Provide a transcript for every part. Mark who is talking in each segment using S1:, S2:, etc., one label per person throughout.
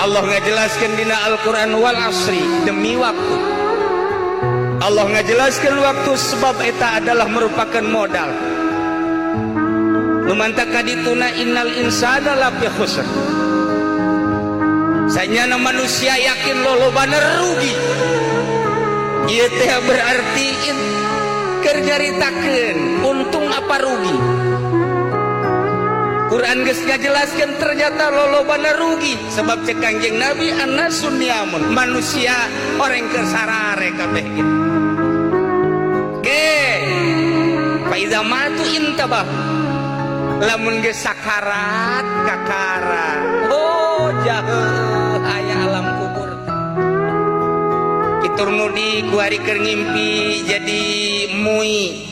S1: Allah ngajelaskeun dina Al-Qur'an wal asri, demi waktu. Allah ngajelaskeun waktu sebab eta adalah merupakan modal. Nu mantak kadituna innal insana lafi khusr. Sanyana manusia yakin lolobana rugi. Ieu teh berarti keur nyaritakeun untung apa rugi. Quran geus ngajelaskeun ternyata lolobana rugi sebab cek Kangjeng Nabi annasun niamun, manusia orang keur sarare kabeh kitu. Ke fa iza matu intabah, lamun geus sakarat kakara, oh jauh aya alam kubur. Kitur nudi kuari keur ngimpi jadi mui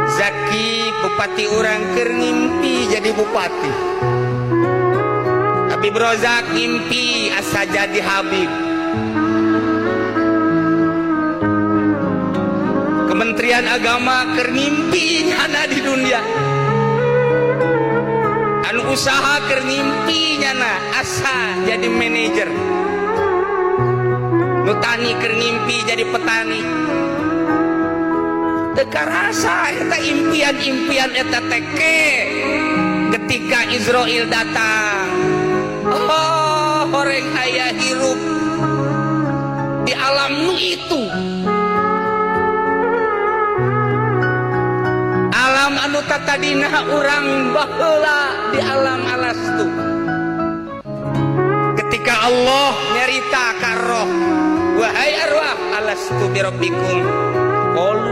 S1: Zaki bupati urang keur ngimpi jadi bupati. Habib Rozak ngimpi asa jadi Habib. Kementerian Agama keur ngimpi nyana di dunia. Anu usaha keur ngimpi nyana asa jadi manajer. Nu tani keur ngimpi jadi petani. Teu karasa eta impian-impian eta teke ketika Israel datang. Oh, horeng aya hirup di alam nu itu. Alam anu tatadina urang baheula di alam alastu. Ketika Allah nyarita ka roh, wahai arwah alastu birabbikum. Qalu